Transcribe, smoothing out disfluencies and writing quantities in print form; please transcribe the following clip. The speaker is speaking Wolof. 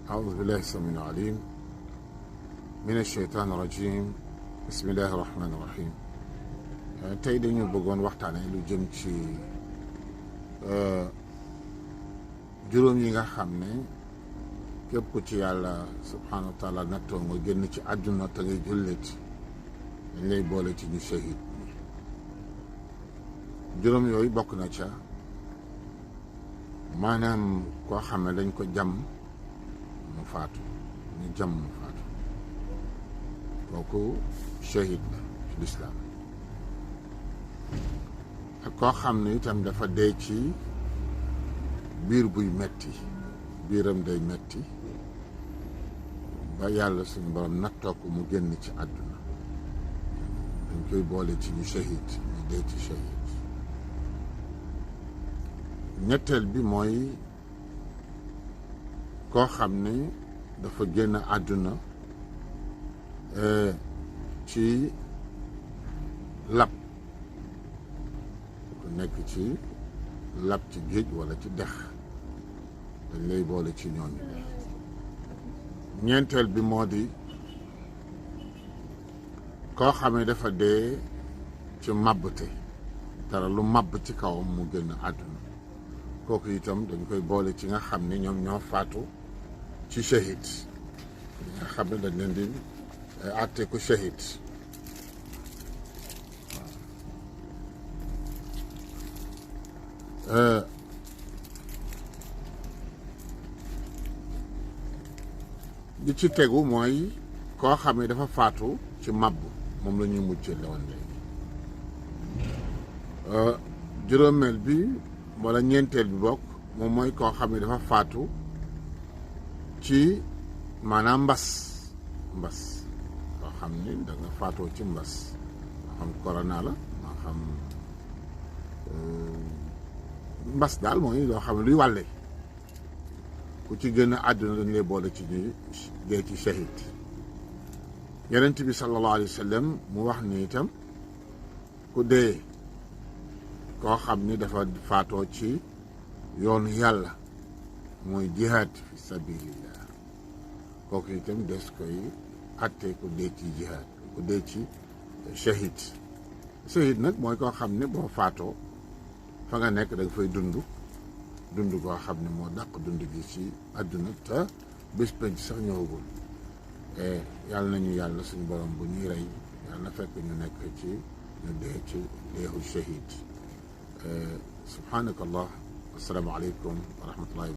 أعوذ بالله السميع العليم من الشيطان الرجيم بسم الله الرحمن الرحيم. tey dañu bëggoon waxtaane lu jëm ci juróom yi nga xam ne képp ku ci yàlla subhanahu wa taala nattoo nga génn ci àdduna te ngay jullit dañ lay boole ci ñu shahid. juróom yooyu bokk na ca maanaam koo xam ne dañ ko jam mu faatu, ñu jam mu faatu, kooku shahid la ci lislaam. ak koo xam ne itam dafa dee ci biir buy metti, biiram day metti ba yàlla suñu borom nattoo ko mu génn ci àdduna, dañ koy boole ci ñu shahid, ñu dee ci shahid. ñetteel bi mooy koo xam ne dafa génn àdduna ci lab, ku nekk ci lab ci géej walla ci dex, dañ lay boole ci ñooñu. ñeenteel bi moo di koo xam ne dafa dee ci màbbte, dara lu màbb ci kawam mu génn àdduna, kooku itam dañ koy boole ci nga xam ne ñoom ñoo faatu ci shahid, nga xam ne dañ leen di àtte ku shahid. li ci tegu mooy koo xam ne dafa faatu ci màbb, moom la ñuy mujjee lewoon léegi. juróomeel bi wala ñeenteel bi bokk moom mooy koo xam ne dafa faatu ci maanaam mbas koo xam ne da nga faatoo ci mbas, moo xam corona la, moo xam mbas daal mooy loo xam ne luy wàlle, ku ci gën a àdduna dañ lay boole ci ñuy dee ci shahid. Yonent bi sallallahu alayhi wa sallam mu wax ni itam ku dee koo xam ni dafa faatoo ci yoonu yàlla, mooy jihaad fi sabilillah, kooku itam des koy àtte ku dee ci jihaad, ku dee ci shahid. Shahid nag mooy koo xam ne boo faatoo fa nga nekk da nga fay dund koo xam ne moo dàq dund gi ci àdduna te bés penc sax ñëwagul. yàlla nañu yàlla suñu borom bu ñuy rey yàlla na fekk ñu nekk ci ñu dee ci deexu shahid. subhaanakallah, assalaamu aleykum wa rahmatullahi